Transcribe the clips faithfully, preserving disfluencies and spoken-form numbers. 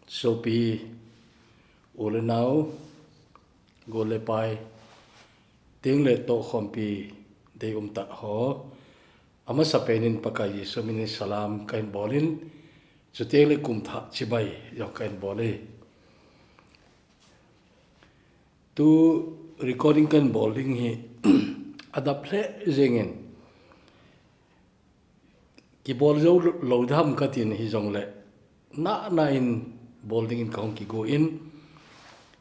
Sopi, u le nau, gol le pai, teng le tohkhompi deium tat ho, amasa penin Pakai Jesu minin salam kahin bolin, chuteng le kumthah chibai jong kahin bol e. Tu recording kahin bol ding hi adap lheh jengin, kibol jou lou dam katin hijongle, nahna in bol dingin kahung kigo in,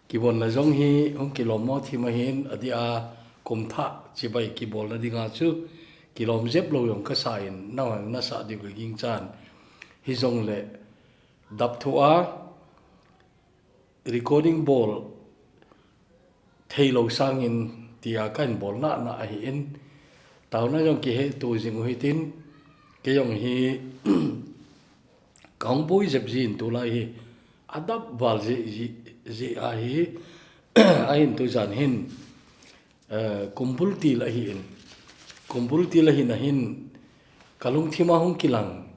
kibonna jong hi hung kilom mo thim ahin, adeh a kumthah chibai kibolna dinga chu kilom jep lou jong kasa in, nahon nasah diu kagingchan. Hijongle, dap thoa recording bol theilou sangin tia kahin bol nahna ahin, taona jong kiheto jing u hitin, kei jong hi kahung boi jep jin tulai hi, adap val jeh, jeh, jeh ahi, ahin tujan hin, eh, kumbul til ahin, kumbul til ahin ahin, kalungthim a hung kilang,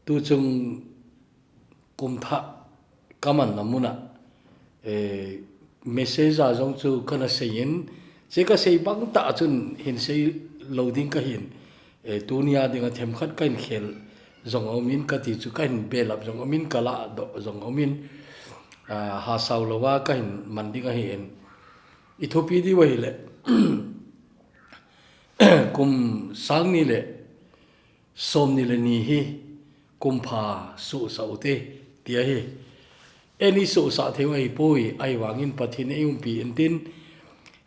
tuchung kumthah kamanna muna, eh, message a jong chu kana seiyin, che kasei bang tah chun hin sei lou ding kahin, eh, tunia dinga themkhat kahin khel jong aumin, kati chu kahin belap jong aumin, kalahdoh jong aumin, ah, hasao louva kahin man ding ahin. I thupi diu ahile, kum sang ni le som ni le ni hi kumpha sohsah ute, ti ahi. Eini sohsah thei u ahipoi, ahivangin Pathen in eiumpi intin,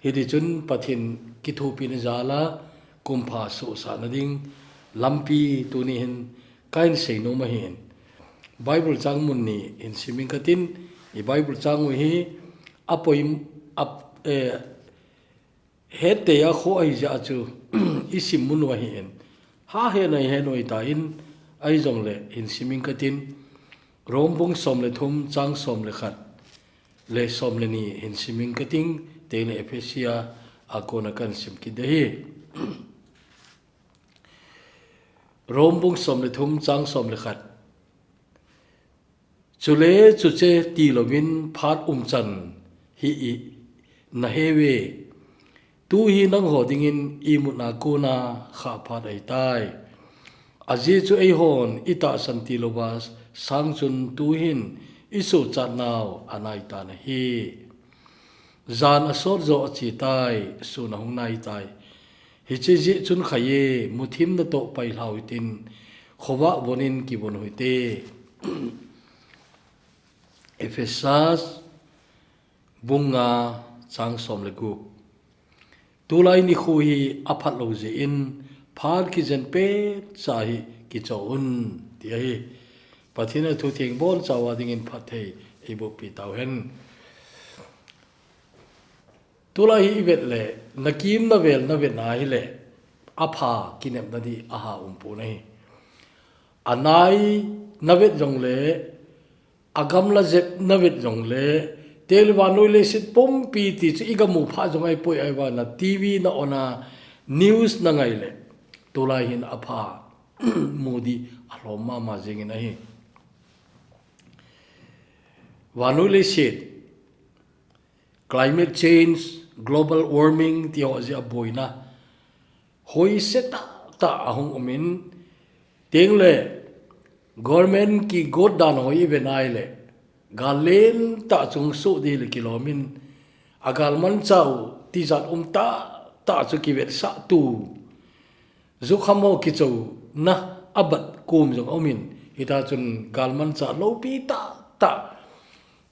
hitichun Pathen kithopina jal a kumpha sohsahna ding lampi tuni hin kahin seinom ahin. Bible chang mun ni hin simin katin, i Bible chang u hi apoi, ap-, eh, Hetthei a kho ahi jeh a chu, i sim mun u ahin. Hahen a i het u ahitan, ahijongle hin simin katin, Rom bung som le thum chang som le khat le som le ni hin simin kating, teng le Ephesia a kona kahin sim kit ding ahi. Rom bung som le thum chang som le khat. Chule chuche tilouvin phat umchan hi i na he uve. Tu hi nangho dingin imutna kona khah phat ahitai. Ajeh chu eihon i tahsan tilouva sang chun tu hin i sochat nau anaitan ahi. Jan asot jo achetai, sun ahung naitai. Hiche jeh chun khai e, muthim natoh pailhau hitin, khovah von in kivon u hite. Ephesia bung nga chang som le gup. Tulai nikho hi aphat lou jeh in, phat kijen petcha hi kicho un, ti ahi. Pathen in athu theng boncha uva dingin phatthei eiboh pi tauhen. Tulai hi i vet le, na kim na vel na vet na hile, apha kinepna di aha um pon ahi. Anai na vet jongle, agamla jep na vet jongle, teng le vannoi leiset pumpi ti chu i gamu phat jong ahipoi, ahivangin T V na on a, news na ngai le, tulai hin apha mu di alhom mama jengin ahi. Vannoi leiset, climate change, global warming, ti ho jeh a boina hoise tahtah ahung umin, teng le government kigot dan ho i vet nai le, gal lentah chu hung soh di le kilomin, agalmanchah u tijat um tahtah chu kivetsah tu, jukham ho kichouna abat kom jong aumin, hita chun galmanchah loupi tahtah,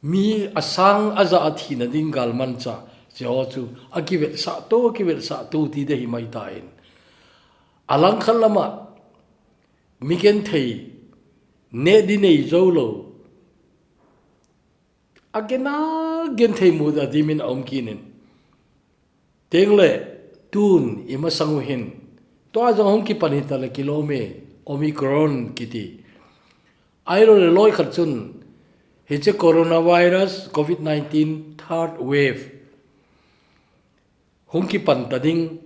mi asang aja a thina ding galmanchah, hiche ho chu akivetsah to, akivetsah to ti ding ahi maitan. Alangkhat lama, mi genthei, neh di nei jou lou, agen a genthei mu a dimin aum kit in. Teng le, tun i masang u hin, tua jong hung kipan hita le kilom e, Omicron kiti. Ahilou le loi khat chun, hiche coronavirus, covid nineteen, third wave hung kipan ta ding,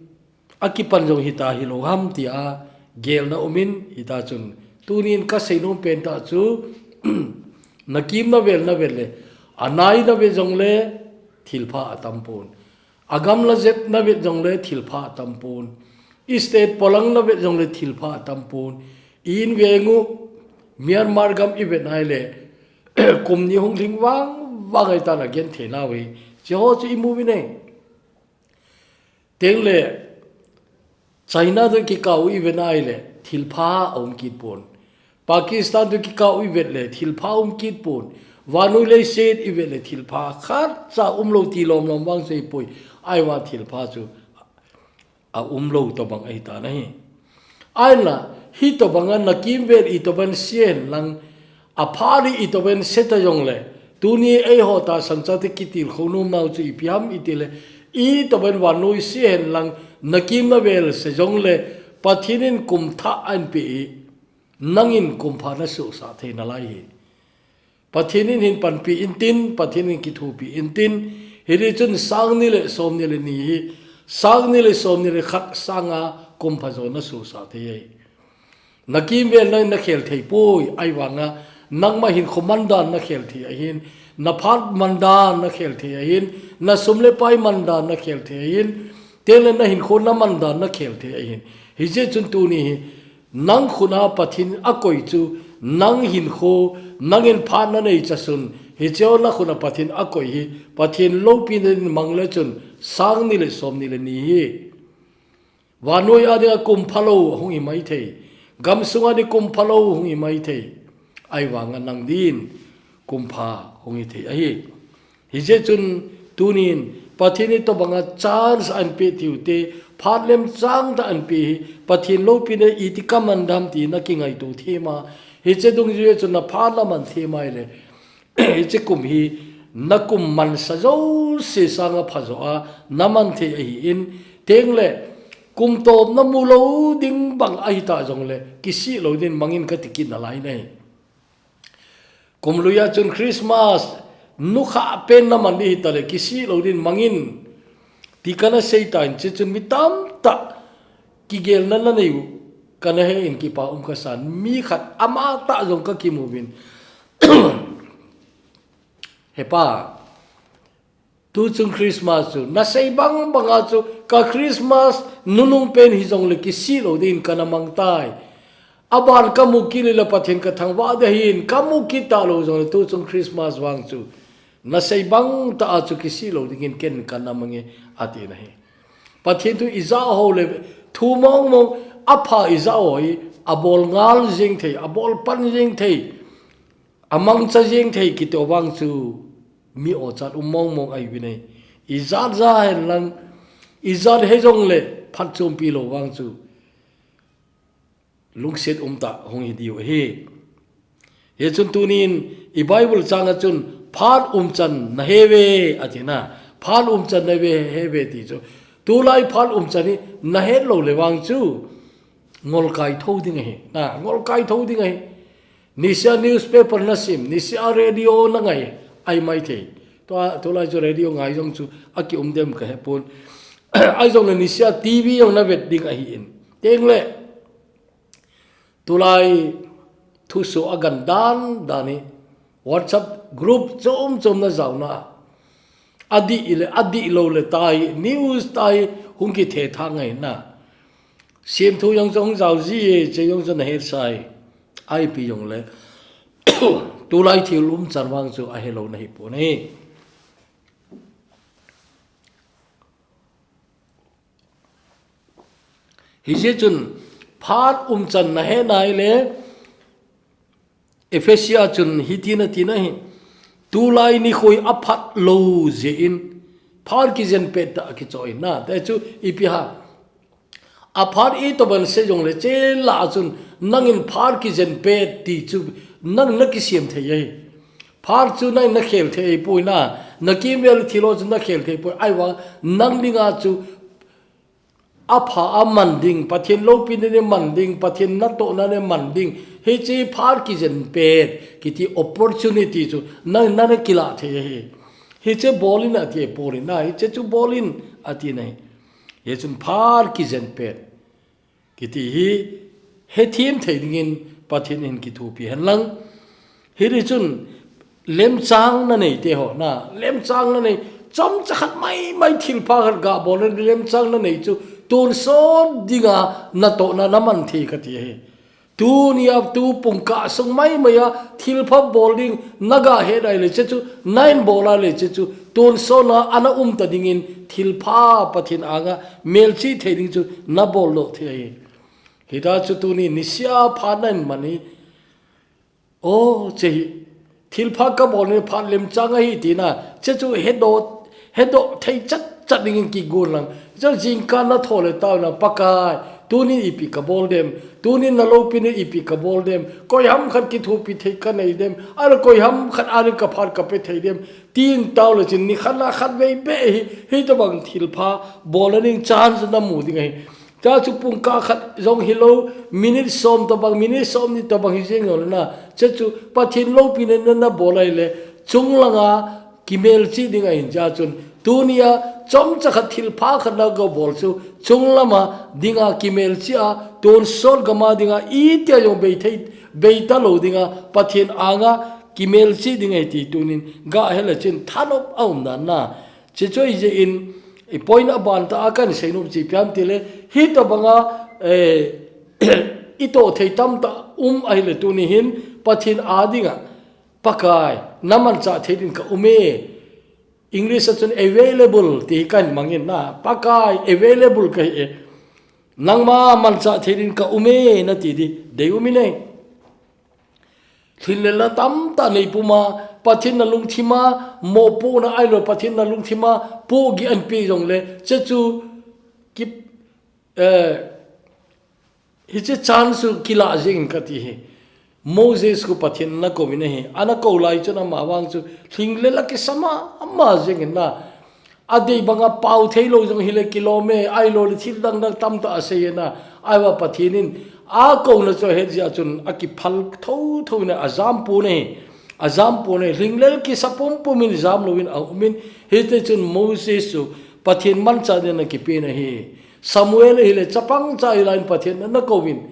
akipan jong hita hilou ham tia gelna umin, hita chun, tunin kasei nom pen tah chu, Na kim na vel na vet le, a nai na vet jong le, thilpha a tam pon. A gamla jep na vet jong le, thilpha a tam pon. I state polang na vet jong le, thilpha a tam pon. I in veng u, Myanmar gam i vet nai le, kum ni hung lhing vang vang ai ta na gen thei na ve. Che ho chu i mu vi ne. Teng le, China tu kikau i vet nai le, thilpha a um kit pon. Pakistan tu kikau i vet le, thilpha a um kit pon. Vannoi leiset i vet le, thilpha khat cha um lo ti lom lom vang sei poi. Ai va thilpha chu a um lo to bang ai ta na hi. Ai na, hi to bang a na kim vel i to ban sien lang, a pha ri i to ban se ta jong le. Tuni ei ho ta sang cha te kitil kho nom nau chu i pi ham i ti le. I to ban vannoi sien lang, na kim na vel se jong le, Pathin in kum thah an pe i. Nangin kum pha na su sa thei na lai hi. Pathin in hin panpi in tin, Pathin in kithupi in tin, hi ri chun sang ni le som ni le ni hi, sang ni le som ni le khat sanga kum pha jo na su sa thei ai. Na kim vel na, na khel thei poi, ai vang a, nang ma hin kho man dan na khel thei ahin, na phat man dan na khel thei ahin, na sum le pai man dan na khel thei ahin, teng le na hin kho na man dan na khel thei ahin. Hi je chun tuni hi, nang khun a Pathin a koi chu, nang hin kho, nang in phat na nei cha sun, hi cheo na khun a Pathin a koi hi, Pathin lopi na in mang le chun, sang ni le som ni le ni hi. Vannoi a dinga kum pha lo hung i mai thei. Gam sunga ni kum pha lo hung i mai thei. Ai vang a nang din kum pha hung i thei ahi. Hi je chun tunin Pathin i to bang a chance an pe tiu te, phat lem chang ta an pe hi, Pathin lopi na i ti ka man dam ti na ki ngai tu thei ma. Hi je dung je chun na phat la man thei mai le. Hi che kum hi na kum man sa jo se sanga pha jo a na man thei ahi in, teng le kum tawp na mu lo ding bang ahi ta jong le, kisi lo din mangin ka ti kit na lai nei. Kum lui a chun Christmas nu kha pen na man di hi ta le, kisi lo din mangin ti ka na sei ta in che chun mi tam ta kigel na na nei u ka na he in kipa um ka san mi khat ama ta jong ka ki mu vin. He pa, tu chung Christmas chu, na sei bang bang a chu, ka Christmas nunung pen hi jong le kisi lo din ka na mang tai. A ban ka mu kit le la Pathin ka thangvah de hin, ka mu kit ta lo jong le tu chung Christmas vang chu, na sei bang ta a chu kisi lo dingin ken ka na mang e a ti na hi. Pathin thu i za ho le, thu mong mong, a pha i za ho hi, a bol ngal jing thei, a bol pan jing thei, a mangcha jing thei kito vang chu, mi o chat um mong mong ai vi nei. I zat za hen lang, i zat he jong le, phat chumpi lo vang chu. Lungset um ta hung hi diu ahi. He chun tunin i Bible chang a chun phat um chan na he ve a ti na. Phat um chan na ve he ve ti chu. Tulai phat um chan hi na het lo le vang chu. Ngol kai tho ding ahi. Na, ngol kai tho ding ahi. Nisia newspaper na sim, nisia radio na ngai, ai mai thei. Tua, tulai chu radio ngai jong chu a ki um dem ka he pon. Ai jong le nisia T V jong na vet ding ahi in. Teng le, tulai thuso a gan dan dan hi WhatsApp group chom chom na zau na. A di le, a di lo le tai, news tai, hung ki the tha ngai na. Sim thu jong chu hung zau ji e, che jong chu na he sai. Ai pi jong le. Tulai thil um chan vang chu a he lo na hi pon e. Hi je chun phat um chan na he nai le, Ephesia chun hi ti na ti na hi. Tulai ni khoi a phat lo je in, phat ki jen pet ta ki cho in na. Te chu i pi ha. A phat i to ban se jong le che la chun nangin phat ki jen pet ti chu nang na ki siam thei ai. Phat chu nang na khel thei poi na, na kim vel thilo chu na khel thei poi. Ai wa nang dinga chu a pha a man ding, Pathin lopi na ne man ding, Pathin na to na ne man ding. Hi che phat ki jen pet, ki ti opportunity chu nang na ne ki la thei ai. Hi che bol in a ti pori na, hi che chu bol in a ti nai. Hi chun phat ki jen pet. Ki ti hi he thim thei dingin Pathin in ki thupi hen lang. Hi ri chun Lemchang na nei te ho na, lemchang na nei, chomcha khat maimai thilpha khat ga bol na lemchang na nei chu, tonsot dinga natohna na man thei kati ahi. Tunia tu pungkah sung maimai a thilpha bol ding na ga he dai le che chu, na in bol a le che chu, tonsot na ana um ta dingin thilpha Pathen anga melchih thei ding chu na bol lo thei ahi. Hita chu tuni nisia pha na in mani, O, che hi, thilpha ka bol ni phat lemchang ahi tina, che chu hedoh, hedoh thei chat chat dingin kigon lang. Che jingkah na tho le tao na Pakai, tunin ipi ka bol dem, tunin na lopi ni ipi ka bol dem, koi ham khat kithopi thei ka nei dem, ar koi ham khat arin ka phat ka pe thei dem, tin tao le chin ni khat na khat vei be hi, hi to bang thilpha bol ding chance na mu ding ahi. Cha chu pungkah khat jong hi lo, minute som to bang, minute som ni to bang hi jeng lo na. Cha chu Pathen lopi na na bol ai le, chung langa kimelchih ding ahin cha chun. Tunia chomcha khat thilpha khat na go bol chu, chung lama dinga kimelchih a, tonsot gama dinga, itia jong bei thei, bei ta lo dinga, Pathen anga kimelchih ding ahi ti tunin, ga hela chin thanop a um dan na. Che chu ije in, i point a ban ta a kan sei nup chi piam ti le, hi to banga, eh, i to thei tam ta um ahi le tuni hin, Pathen a dinga, Pakai, na mancha thei din ka um e. English a chun available ti hi kan mangin na, Pakai, available ka hi e. Nangma mancha thei din ka um e, na ti di, dei um i nei. Thil le la tam ta nei puma, Pathen na lungthima, mo pu na ai lo, Pathen na lungthima, pu gi an pi jong le, che chu, ki, eh, hi che chance chu kila jing ka ti hi. Moses ku Pathen na ko min hi, ana ko lai chu na ma vang chu, thil le la ki sama, ama jing na, A dei banga pau thei lo jong hi le kilom e, ai lo le thil dang dang tam ta a sei e na, ai va Pathen in, a ko na cho het jia chun a kiphal tho tho na a jam pu ne, a jam pu ne, hling lel kisa pum pum in jam lo in a um in, hi te chun Moses chu Pathen mancha din a kipe na hi, Samuel hi le chapang cha i lain Pathen na ko in,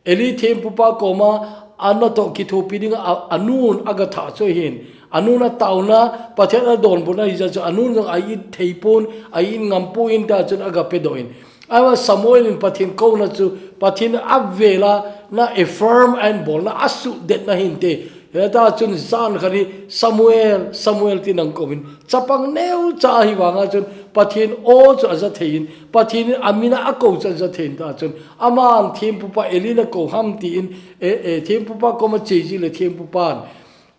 Eli thempupa koma, ana to kithopi dinga, a, anun aga tha choi hin. Anun a tauna, Pathen a donbutna hi ja chu, anun jong a it thei pon, a it ngam pon ta chun aga pe doh in. Awa Samuel in Pathen kona chu, Pathen a vela, na affirm and bol, na a su det na hin te. Heta chun jan khat hi, Samuel, Samuel ti nang ko in. Chapang neu cha hi vanga chun, Pathen o chu a ja thei in, Pathen in a mina a ko chu a ja thei in ta chun. Aman thempupa Eli na ko ham ti in, e, e, thempupa koma che ji le thempupan.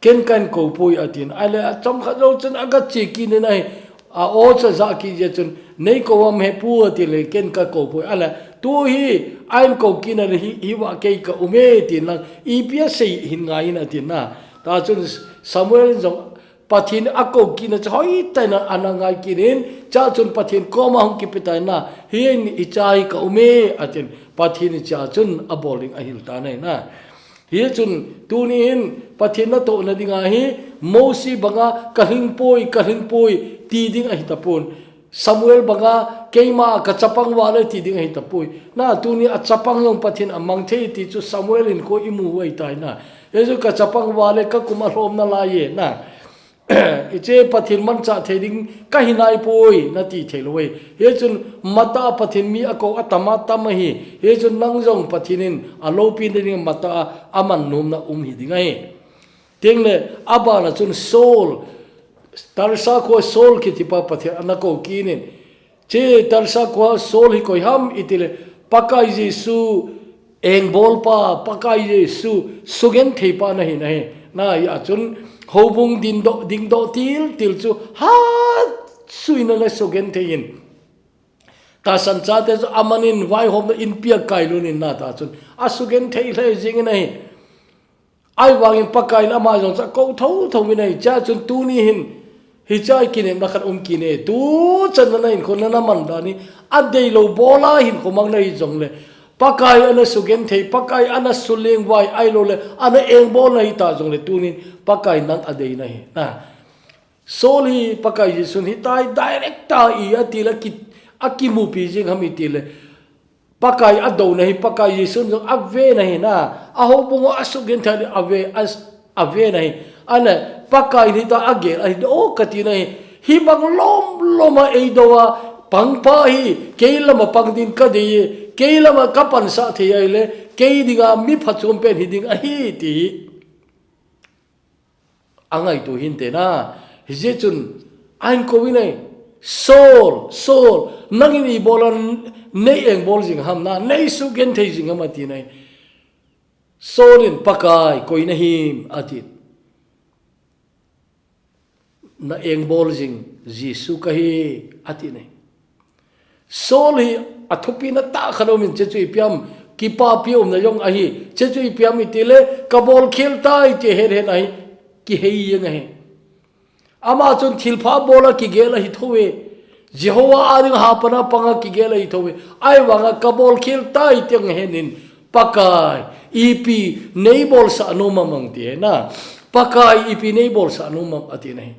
Ken kan ko poi a tin. A le a chom khat lo chun a ga che ki ne nai. A o cha ja ki je chun. Nei ko am he pu a ti le ken ka ko poi. A le tu hi a in ko ki na le hi, hi wa kei ka um e tin lang. I pia sei hin ngai in a tin na. Ta chun Samuel jong Pathen a ko kit na chu hoi tai na ana ngai kit in, cha chun Pathen koma hung kipe tai na, hi in i cha hi ka um e, a tin Pathen in cha chun a bol ding a hil ta nai na. Hi chun tuni hin Pathen na to na ding a hi, Mosi banga ka hling poi, ka hling poi, ti ding a hi ta pon. Samuel banga keima ka chapang vale ti ding ahi tapoi. Na tuni a chapang jong Pathen a mang thei ti chu Samuel in ko i mu u ahi tai na. Hichu ka chapang vale ka kum a lhom na lai e na. Hiche Pathen mancha thei ding ka hi nai poi na ti thei lo e. Hichun mata Pathen mi a ko a tam a tam ahi. Hichun nang jong Pathen in a lopi na ding mata a man nom na um hi ding ahi. Teng le, a bana chun Saul, Tarsa khua Saul kiti pa Pathen ana ko kit in. Che Tarsa khua Saul hi koi ham i ti le, Pakai Jesu, engbol pa, Pakai Jesu, sugen thei pa na hi na hi. Na hi a chun, houbung ding doh, ding doh til, til chu, ha, sui na le sugen thei in. Tahsan chate chu aman in vaihom na in pia kai lun in na ta chun. A sugen thei hle jing in ahi. Ahivangin Pakai in ama jong cha ko tho tho min ahi cha chun tuni hin hicha i kinem na khat um kit e tu chan na na in khon na na man dan hi a dei lo bol a hin khomang na hi jong le Pakai ana sugen thei Pakai ana suleng vai ai lo le ana engbol na hi ta jong le tunin Pakai nang a dei na hi na Saul hi Pakai Jesun hi tai direct ta i a ti le ki a kimupi jing ham i ti le Pakai a do na hi, Pakai Jesu jong a ve na hi na, a houbung a sugen thei a ve, a, a ve na hi. Ana, Pakai in hita agel ahi, o kati na hi. Hibang lom lom a eido a, pangpa hi, kei lama pang din kadei e, kei lama kapansa thei ahile, kei dinga mi phachom pen hi ding ahi ti. Angaito hinte na, hijeh chun, ahin kou in ahi, Saul, Saul, nangin ibola nei engbol jing ham na, nei sugenthei jing ham ati na hi. Saul in Pakai, koi nahim, ati. Na engbol jing Jesu kahi, ati na hi. Saul hi athupina tah khat aumin, chechu ipi ham, kipapi umna jong ahi, chechu ipi ham itile, kabolkhel tai ti ahet het ahi, kihei jeng ahi. Ama chun thilpha bola kigel ahi thou e. Jehovah a ding hapana panga kigel ahi thou e. Ahivanga kabolkhel tai ti ahet in, Pakai, ipi neibolsah nom ham ati na. Pakai, ipi neibolsah nom ham ati na hi.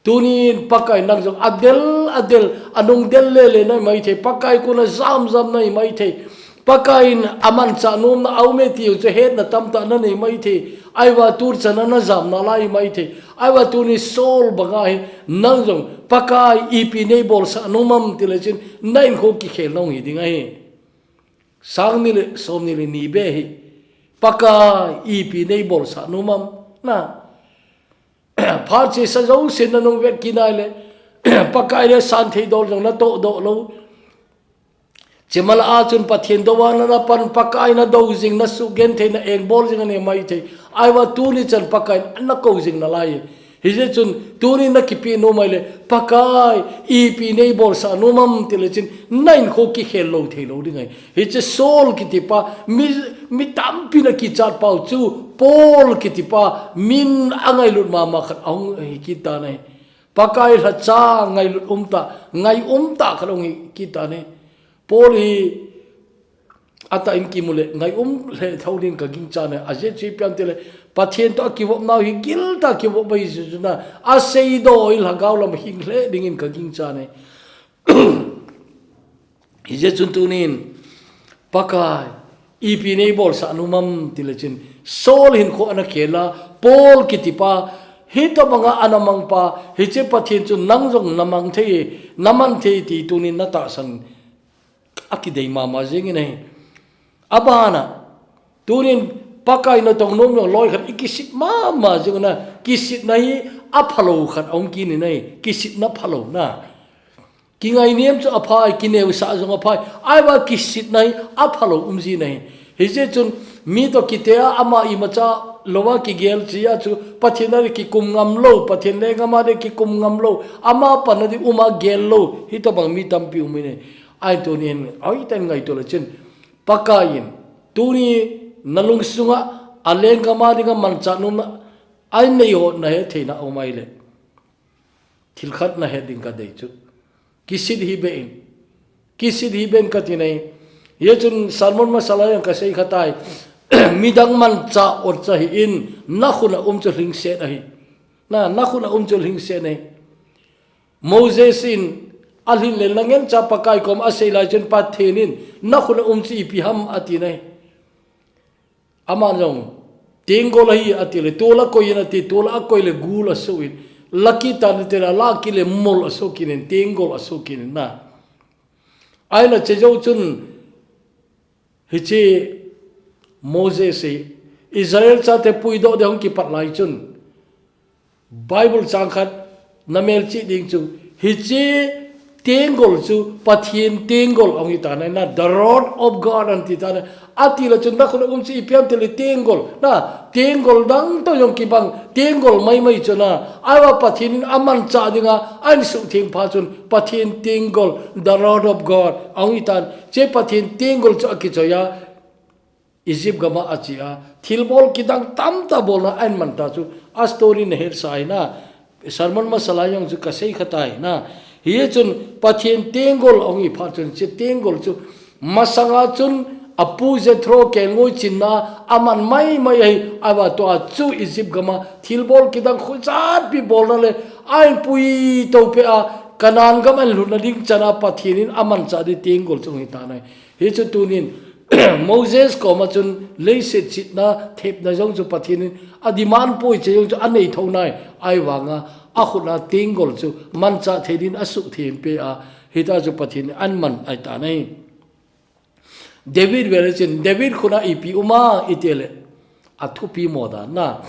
Tunin Pakai nang jong adel, adel, anung del lele nahi maithei. Pakai kona jam jam nahi maithei. Pakai in amanchah nomna aume tiu chu hetna tamtah nanei maithei. Ahivang tuchan a najam nalai maithei. Ahivang tuni Saul banga hi nang jong Pakai ipi neibolsah nom ham tile chun na hinkho kikhel nahung hi ding ahi. Sang ni le som ni le ni be hi. Pakai ipi neibolsah nom ham na. Phat chesa jousen nanung vet kit nai le, Pakai le santhei dol jong natoh doh lou. Chemala a chun Pathen dou a nana pan, Pakai nadou jing, nasugenthei, na engbol jing ahi maithei. Ahivang tuni chan Pakai in nakou jing nalai. Hijeh chun tuni nakipe nom ahile, Pakai, ipi neibolsah nom ham tile chun, na hinkho kikhel lou thei lou ding ahi. Hiche Saul kitipa, mi, mi tampi na kichat pau chu, Paul kitipa, min angailut mama khat ahung hi kit tan ahi. Pakai lhacha ngailut umtah, ngai umtah khat ahung hi kit tan ahi. Paul hi atah in kimu le, ngai um lheh thou din kagingchan ahi. Ajeh chu ipi ham tile, Pathen toh akivop nau hi giltah kivop ahi chu na, aseidoh hi lhagao lam hing lheh dingin kagingchan ahi. Hijeh chun tunin, Pakai, ipi neibolsah nom ham tile chun, Saul hinkho ana khel a, Paul kitipa, hitobanga ana mangpa, hiche Pathen chun nang jong namang thei, naman thei ti tunin natahsan akidei mama jingin ahi. Abana, tunin Pakai natong nom jong loi khat ikisit mama jingin a, kisitna hi aphalou khat ahung kit in ahi, kisitna phalou na. Kingainem chu aphai, kineosah jong aphai. Ahivang kisitna hi aphalou um jin ahi. Hijeh chun mi toh kiti a ama imacha louva kigel chia chu Pathen a kikum ngam lou, Pathen lenggam a kikum ngam lou, ama panna ding uma gel lou, hitobang mi tampi um in ahi. Ahin tunin, ahi tan ngaito le chun, Pakai in, tuni nalungsunga, alenggam a dinga manchah nomna, ahin nei ho nahet theina aum ahile. Thil khat nahet ding kadei chu. Kisit hih beh in. Kisit hih beh in kati na hi. Hijeh chun sermon masala a jong kasei kha tai. Midang manchah otcha hih in nakhut a um chu lhingset ahi. Na, nakhut a um chu lhingset ahi. Moses in alhin le nangen cha Pakai kom asei lai chun Pathen in nakhut a um chu ipi ham ati na hi. Aman jong, tenggol ahi ati le, tol akoi in ati, tol akoi le gul asoh in, la kit tan ati le, la kit le mol asoh kit in, tenggol asoh kit in na. Ahinla che jou chun, hiche Moses hi, Israel chate puidoh ding ahung kipat lai chun, Bible chang khat namelchih ding chu, hiche tenggol chu Pathen tenggol ahung hi tan ahi na, the rod of God ahin ti tan ahi. Ati le chun nakhut a um chu ipi ham tile tenggol, na, tenggol dang toh jong kibang, tenggol maimai chu na, ahivang Pathen in amanchah dinga ahin suhtheng phat chun Pathen tenggol, the rod of God ahung hi tan, hiche Pathen tenggol chu akichoi a, Egypt gam a ache a, thilbol kidang tamtah bolna ahin man ta chu, a story nahet sa ahi na, sermon masala a jong chu kasei kha tai na. Hijeh chun Pathen tenggol ahung hi phat chun, hiche tenggol chu masanga chun apu Jethro kelngoi chinna aman maimai ahi, ahivang tua chu Egypt gam a thilbol kidang khojat pi bolna le ahin puitou peh a, Canaan gam ahin lhutna ding chan a Pathen in amanchah ding tenggol chu ahung hi tan ahi. Hichu tunin, Moses koma chun leiset chitna thepna jong chu Pathen in a demand poi, hiche jong chu anei thou nai. Ahivanga akhut a tenggol chu manchah thei din asuh them pe a, hita chu Pathen in aman ahitan ahi. David vele chun, David khut a ipi um a itile, athupi mo dan a.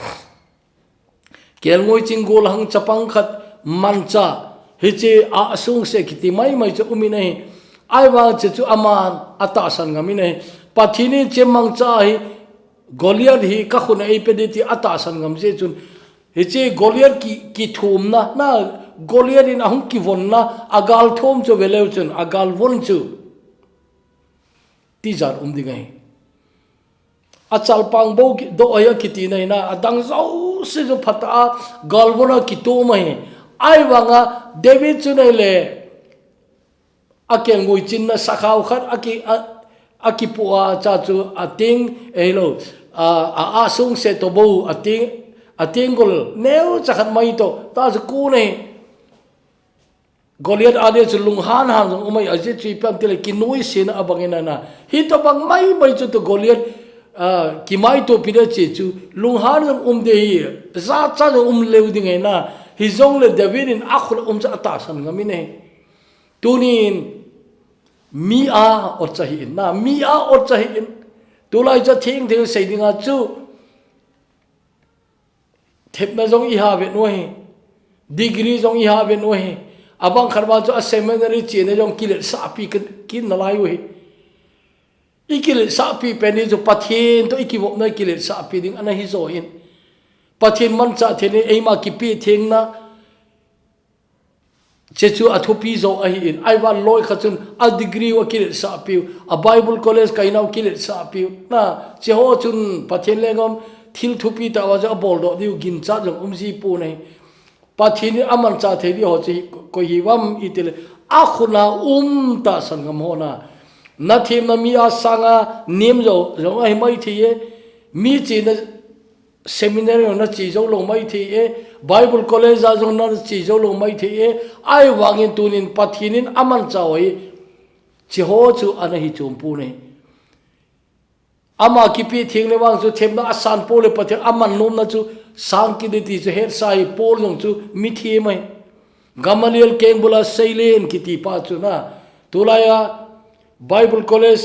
Kelngoi ching golhang chapang khat manchah, hiche a sungse kiti maimai chu um in ahi. Ahivang hiche chu aman atahsan ngam in ahi. Pathen in hiche manchah hi, Goliath hi kakhut a eipe ding ti atahsan ngam jeh chun, hiche Goliath ki, kithumna, na Goliath in ahung kivonna, agalthom chu veleu chun, agalvon chu tijat um ding ahi. Achalpang bou ki, doh ahi akiti nai na, adang jouse chu phatah a galvon a kitom ahi. Ahivanga David chu nai le, akelngoi chinna sakhao khat aki, a, akipoh a cha chu ateng, eilo, a, a, asungse toh bou ateng, atenggol neocha khat mai toh, ta chu kon ahi. Goliath a dia chu lunghan han jong um ahi, ajeh chu ipi ham itile kinoise na abang in ana. Hitobang maimai chu toh Goliath, a, kimaitopi ding hiche chu lunghan jong um ding ahi, jachat jong um leu ding ahi na. Hijongle David in akhut a um chu atahsan ngam in ahi. Tunin mi a ot cha hih in na, mi a ot cha hih in. Tulai chu atheng theng sei dinga chu, thepna jong iha ve u ahi, degree jong iha ve u ahi. Abang khat vang chu a seminary chena jong kiletsahpi kin, kin nalai u ahi. Ikiletsahpi pen hi chu Pathen toh ikivopna kiletsahpi ding ana hi jo in. Pathen manchah thei in eima kipe thengna, hiche chu athupi jo ahi in. Ahivang loi khat chun a degree u akiletsahpi u, a Bible college kaina u kiletsahpi u. Na, hiche ho chun Pathen lenggam thil thupi tah uva chu abol doh diu ginchat jong um ji pon ahi. Pathen in amanchah thei ding ho chu koi hi uvam itile, akhut a um tahsan ngam ho na. Nathemna mi a sanga nem jo, jong ahi maithei e. Mi chena seminary a nache jou lou maithei e, Bible college a jong nache jou lou maithei e, ahivangin tunin Pathen in amanchah u hi, hiche ho chu ana hi chom pon ahi. Ama kipe theng le vang chu themna asan pole Pathen aman nomna chu sang kit e ti chu hetsa hi, Paul jong chu mithem ahi. Gamaliel kengbul a seilen kiti pa chu na. Tulai a Bible college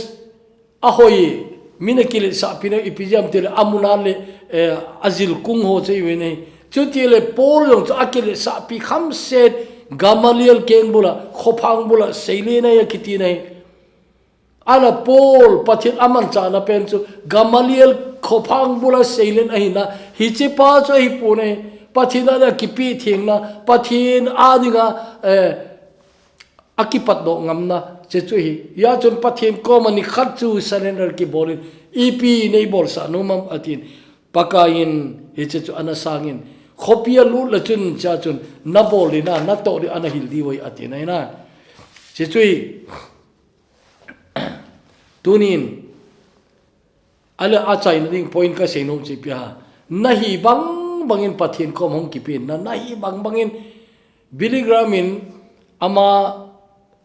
ahoi, min akiletsahpi na ipi jeh ham itile amun a le, eh, ajil kung ho chu ive nei. Chutile Paul jong chu akiletsahpi khamset Gamaliel kengbul a, khophang bul a seilen ahi akiti nai. Ana Paul, Pathen amanchahna pen chu Gamaliel khophang bul a seilen ahina, hiche pa chu ahi pon ahi. Pathen a dinga kipe thengna, Pathen a dinga, eh, akipat doh ngamna, hiche chu ahi. Hijeh chun Pathen koma nikhat chu surrender kibol in, ipi neibolsah nom am atin. Pakai in hiche chu ana sang in, khopi a lut le chun, hichea chun nabol ding a, natoh ding a nahil diu ahi atin ahi na. Hiche chu ahi. Tunin, ahile achaina ding point kasei nom chu ipi ham. Nahi bang bangin Pathen kom hung kipen na, nahi bang bangin Billy Graham in ama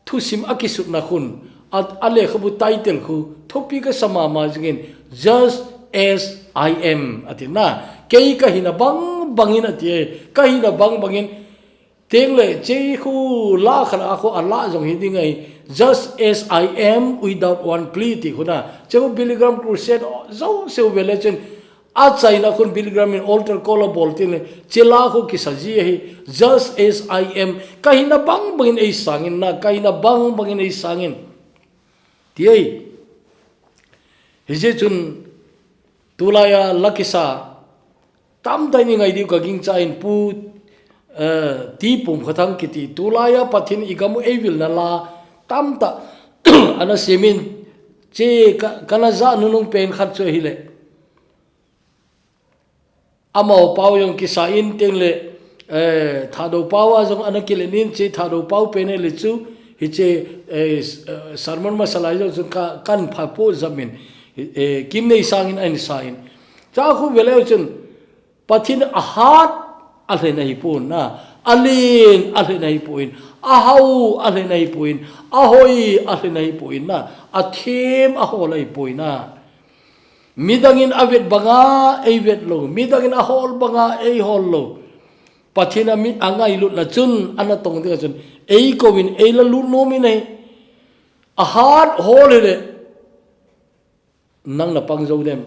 thusim akisutna khun, a, alekhabu title khu, thupi kasa mama jingin, Just as I am, ati na, kei kahina bang bangin ati e, kahina bang bangin, Tengle, hiche khu la khat a khu ala jong hi ding ahi, Just as I am without one plea ti khu na. Hiche khu Billy Graham Crusade jouse u vele chun, achaina khun Billy Graham in altar call abol tengle, hiche la khu kisa ji ahi, Just as I am, kahina bang bangin eisangin na, kahina bang bangin eisangin. Ti ahi. Hijeh chun, tulai a la kisa, tamtah in i ngai diu kagingchan Pu, eh, T. Pumkhothang kiti, tulai a Pathen in igam u eivilna la, tamtah, ana semin, hiche ka, kana ja nunung pen khat chu ahile. Amaho pao jong kisa in tengle, eh, Thadou pao a jong ana kilen in hiche Thadou pao pen ahile chu, hiche, eh, s-, eh, sermon masa lai jong chun ka, kan pha po jamin, eh, kim nei sangin ahin sa in. Hiche khu vele chun, Pathen ahat a lhen ahi pon na, Alen, alen ahipoi, ahao, alen ahipoi, ahoi, alen ahipoi na, athem, ahol ahipoi na. Midang in avet banga eivet lou, midang in ahol banga eihol lou. Pathen a mi angailutna chun, ana tong ding a chun, eikouvin, eila lut nom in ahi. Ahat hol hile, nang napang jou dem?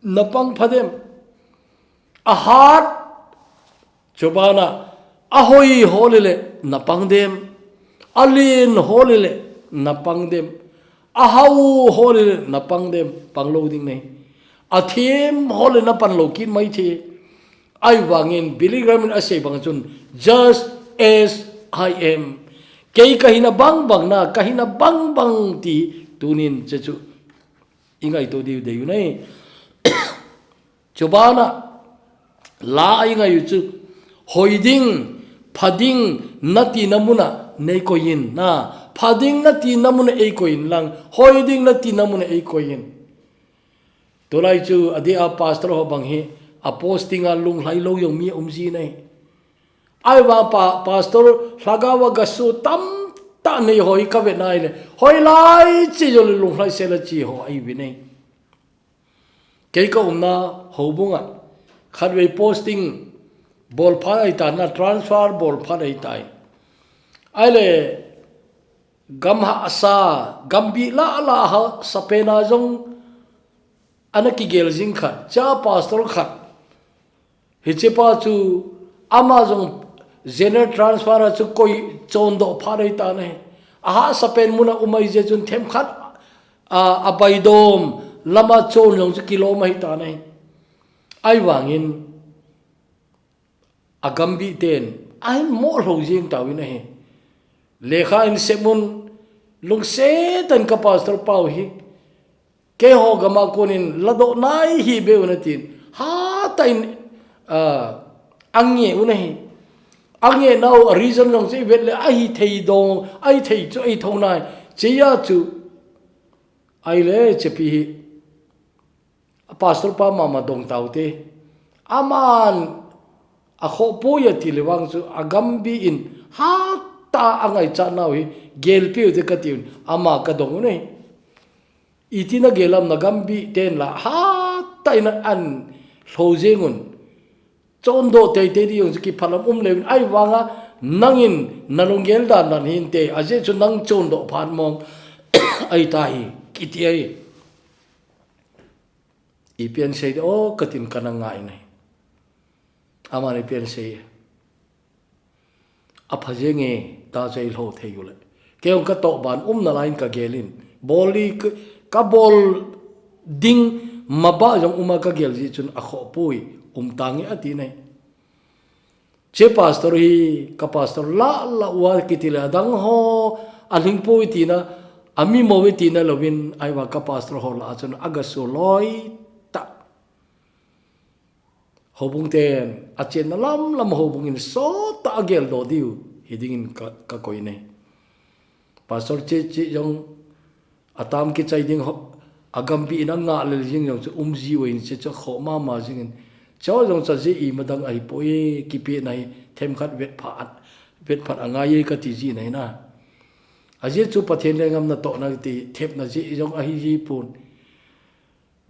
Napang pha dem? Ahat, chubana, ahoi hol hile, napang dem? Alen hol hile, napang dem? Ahao hol hile, napang dem? Pang lou ding nahi. Athem hol hile, napan lou kit mai thei. Ahivangin Billy Graham in asei bang chun, "Just as I am." Kei kahina bangbang na, kahina bangbang ti tunin che chu ingaito diu deiu nahi. Chubana, la a ingai u chu, hoi ding, pha ding, nati na muna neikoi in na, pha ding nati na muna eikoi in lang, hoi ding nati na muna eikoi in. Tulai chu adeh a pastor ho bang hi, a posting a lunglhai lou jong mi aum ji nahi. Ahivang pa, pastor, lhagao a gasu tamtah nei ho hi kavet na ahile, hoilai cheh jong le lunglhai sel a che ho ahiuve nahi. Kei kaumna houbung a, khatvei posting bol phat ahitan na, transfer bol phat ahitan. Ahile, gam hahsa, gambih lah lah a hahsa pen a jong ana kigel jing khat, cha pastor khat. Hichepa chu ama jong general transfer a chu koi chondoh phat ahitan ahi. Ahahsa pen muna um ahi jeh chun themkhat, a, abaidom lama chon jong chu kilom ahitan ahi. Ahivangin, agambih ten ahin mo lhou jeng tauvin ahi. Lekha in sep un, lungset tah in ka pastor pau hi, keiho gam a konin ladoh nai hih beh un atin, hatah in, a, ange un ahi. Ange nau a reason jong chu ivet le ahithei dong, ahithei chu ahithou nai. Chea chu, ahile chepi hi, a pastor pa mama dong taute. Aman akhoh poi ati le vang chu agambih in hatah a angaichat nau hi gelpeh ute katiuvin ama kadong un ahi. Iti nagel am, nagambih ten la hatah in an lhou jeng un. Chondoh teitei ding jong chu kiphal lam um leu in, ahivanga nangin nalunggel dan dan hinte, ajeh chu nang chondoh phat mong ahitai, kiti ahi. Ipi asei de o katin kana ngai nai. Aman ipi asei. Apha jenge, ta chu eilhou thei u le. Kei jong katoh ban umna lai in kagel in. Bol di ka, kabol ding mabah jong um a kagel jeh chun akhoh poi, um tange ati nai. Che pastor hi, ka pastor lah lah uva kiti le adang ho, alhing poi tina, ami mo ve tina louvin, ahivang ka pastor ho lah a chun agasu loi tah. Houbung ten, achenna lam lam houbung in sot tah a geldoh diu hiding in ka, kakoi nai. Pastor che che jong atam kichai ding ho, agambih in angah lel jing jong chu um ji uvin, che chu khoh mama jing in. Che jong chu ajeh imadang ahipoi, kipehna hi themkhat vetphat, vetphat angai e kati ji nai na. Ajeh chu Pathen lenggam natohna ti thepna jeh jong ahi ji pon.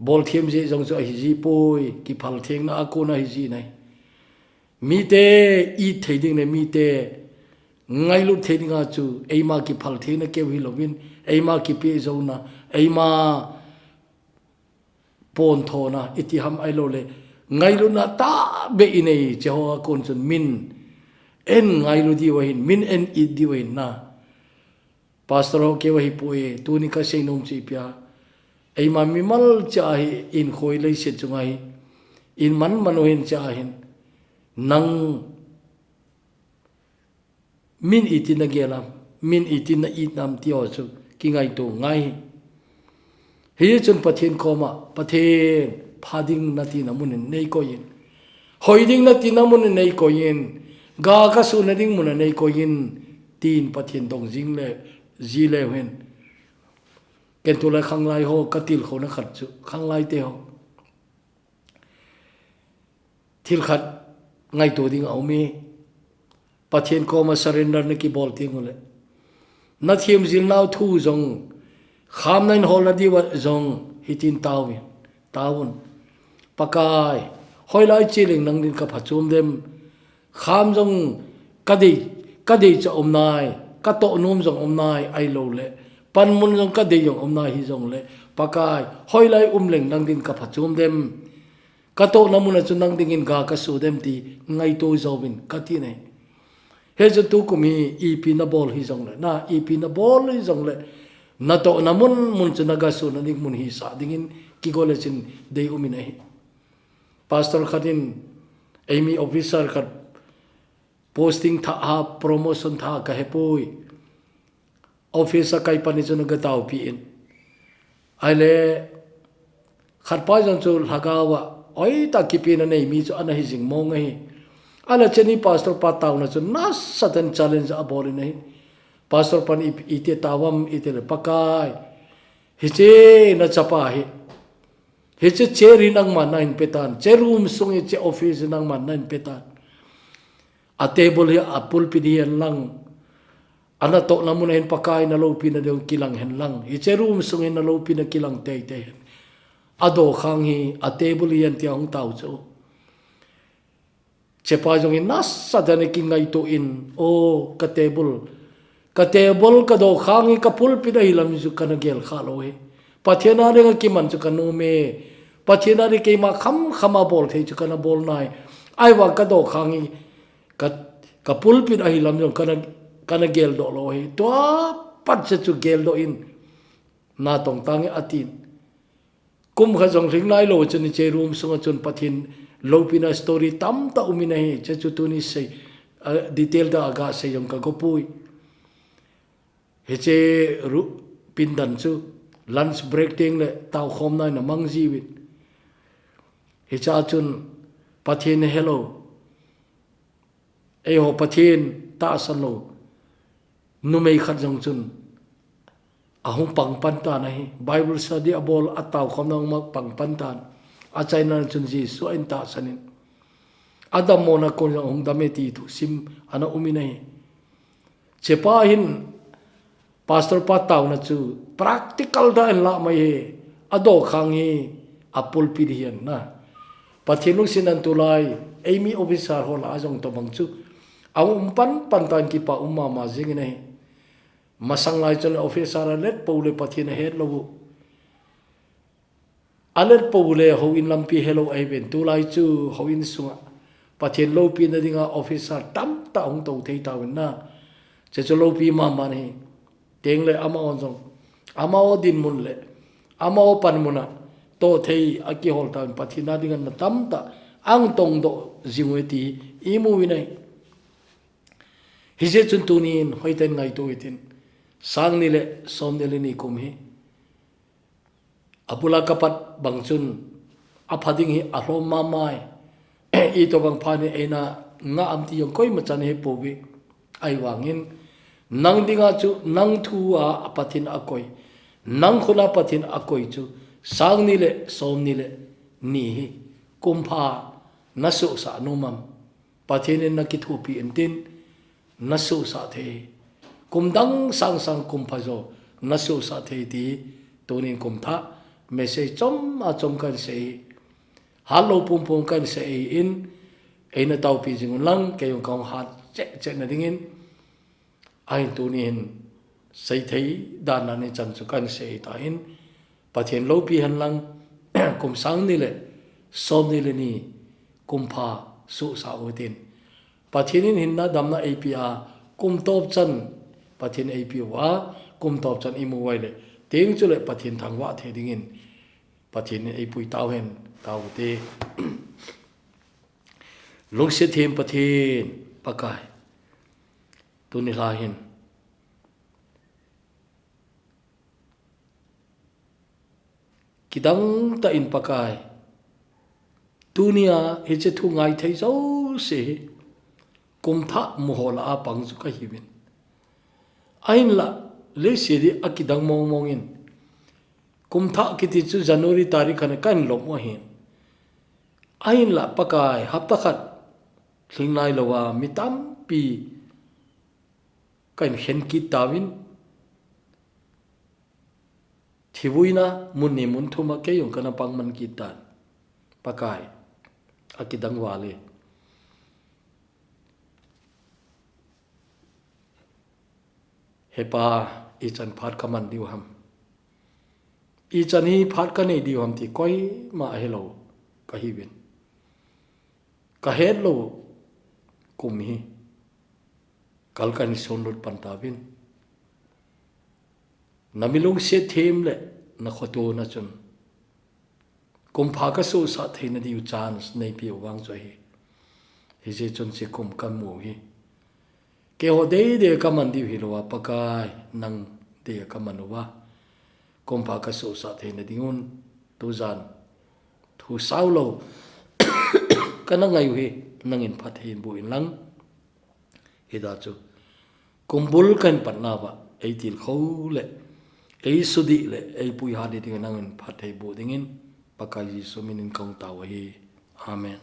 Bolthem jeh jong chu ahi ji poi, kiphal thengna a kon ahi ji nai. Mite it thei ding le mite ngailut thei dinga chu eima kiphal thengna keu hilouvin, eima kipeh jouna, eima ponthouna, iti ham ahilou le ngailutna tahbeh inei, cheho a kon chun min eingailu diu ahin, min einit diu ahin na. Pastor ho keu ahipoi, tuni kasei nom chu ipi a, eima mimal cha hi, inkhoi leiset chunga hi, in manman u hin cha hin, nang min itin nagel am, min itin na-it nam ti ho chu kingaito ngai. Hijeh chun Pathen koma, Pathen, pha ding nati na mun in neikoi in, hoi ding nati na mun in neikoi in, ga kasuna ding mun a neikoi in, tin Pathen dong jing le, ji leu hen. Ken tulai khanglai ho, katilkhouna khat chu, khanglai te ho. Thil khat ngaito ding aum e. Pathen koma surrender na kibol teng uleh, na themjil nau thu jong, kham na in hol na diuva jong, hitin taovin, taovun. Pakai, hoilai che leng nang din ka phachom dem. Kham jong ka dei, ka dei cha um nai, ka toh nom jong um nai, ahilou le panmun jong ka dei jong um nai hijong le, Pakai, hoilai um leng nang din ka phachom dem. Ka toh na mun a chu nang dingin ga ka so dem ti ngaito jouvin ka ti nai. Hichu tukum hi ipi na bol hijong le, na ipi na bol hijong le, na toh na mun mun chu na ga so na ding mun hisah dingin kigo le chin dei um in ahi. Pastor khat in, eimi officer khat posting thah a, promotion thah a ka hepoi. Office a kai pan in chu na ga taopi in. Ahile, khat pa jong chu lhagao a, oi ta kipi na nei mi chu ana hijing mong ahi. Ahile cheni pastor pa taona chu nasatah in challenge abol in ahi. Pastor pan i, iti taovem iti le Pakai. Hiche na chapa hi. Hiche chair hi nangman nahin petan. Hiche room sung hiche office hi nangman nahin petan. A table hi a pulpit hi hen lang. Ana toh na mun a hin Pakai na loupina ding kilang hen lang. Hiche room sung hin na loupina kilang teitei hen. A dokhang hi a table hi hen tia hung tao chu. Chepa jong in nasatah in kingaito in, o, ka table. Ka table, ka dokhang hi ka pulpit ahi lam chu kana gel kha lou hi. Pathen a dinga kiman chu ka nom e. Pathen a ding keima kham kham a bol thei chu kana bol nai. Ahivang ka dokhang hi ka, ka pulpit ahi lam jong kana, kana gel doh lou hi. Tua pat chu chu gel doh in. Na tong tang e atin. Kum khat jong lhing nailou chun hiche room sunga chun Pathen loupina story tamtah um in ahi, hiche chu tuni sei, ah, detail tah a ga sei jong ka gopoi. Hiche ru-, pindan chu lunch break teng le taokhomna in amang jiuvin. Hiche a chun Pathen helou. Eiho Pathen tahsan lou numei khat jong chun ahung pang pan tan ahi. Bible study abol a taokhomna hung pang pan tan. Achaina chun Jesu a in tahsan in. Adammo na kon jong ahung dam e ti thusim ana um in ahi. Chepa hin Pastor pa taona chu practical tah in lah mai hi, a dokhang hi a pulpit hi hen na. Pathen lungset in tulai, eimi officer ho lah a jong tobang chu a um pan pan tan kipa um mama jing in ahi. Masang lai chun officer a let pou le Pathen a het lou u. A let pou le houin lampi helou ahi ven, tulai chu houin sunga Pathen loupina dinga officer tamtah hung tou thei tauvin na. Hiche chu loupi mama ahi. Teng le amaho jong, amaho dinmun le amaho panmun a toh thei a kihol tauvin, Pathen a dinga na tamtah ahung tong doh jing uve ti imu uvin ahi. Hijeh chun tunin hoitah in ngaito hitin, sang ni le som ni le ni kum hi. Abul a kapat bang chun, apha ding hi alhom mama e. Itobang phat in eina ngah am ti jong koima chan he pouve. Ahivangin, nang dinga chu, nang thu a Pathen a koi, nang khut a Pathen a koi chu, sang ni le som ni le ni hi, kum pha na sohsah nom am? Pathen in na kithopi intin, na sohsah thei. Kum dang sang sang kum pha jo na sohsah thei ti, tunin kum thah message chom a chom kahin sei. Hat lou pum pum kahin sei in, eina taopi jing un lang, kei jong kahung hat cheh cheh na dingin. Ahin tunin sei thei dan dan in chan chu kahin sei tan, Pathen loupi hen lang, kum sang ni le som ni le ni kum pha sohsah utin. Pathen in hinna damna eipe a, kum tawp chan Pathen eipe uva, kum tawp chan imu uva ahile, teng chule Pathen thangvah thei dingin Pathen in eipui tau hen, tau te. Lungset them Pathen, Pakai. Tuni lha hin kidang tah in Pakai, tunia hiche thu ngai thei jouse hi, kum thah mu ho lah a pang chu kahiuvin. Ahinlah, leiset hi akidang mong mong in. Kum thah kiti chu January tarik khat in kahin lom u ahin. Ahinlah Pakai, hapta khat lhing nailou a, mi tampi Ka in khen kit tauvin. Thivuina mun ni mun thum a kei jong kana pang man kit tan. Pakai, akidang val e. He Pa, ichan phat ka man diu ham. Ichan hi phat ka nei diu ham ti koima ahilou ka hiuvin. Ka het lou kum hi. Kal ka hin sonlut pan tauvin. Na milungset them le na khotona chun kum pha ka sohsah theina diu chance nei peh u vang chu ahi. Hijeh chun hiche kum ka mu hi. Keiho deidei ka man diu hilou a, Pakai, nang dei a ka man uva. Kum pha ka sohsah theina diuvin, tujan thu sao lou kana ngai u hi, nangin phatthei boh in lang. Hijeh chun, kum bul ka hin patna uva, ei tilkhou le, ei sudih le, ei puihat ding dingin nangin phatthei boh dingin, Pakai Jesu minin ka hung tao u ahi. Amen.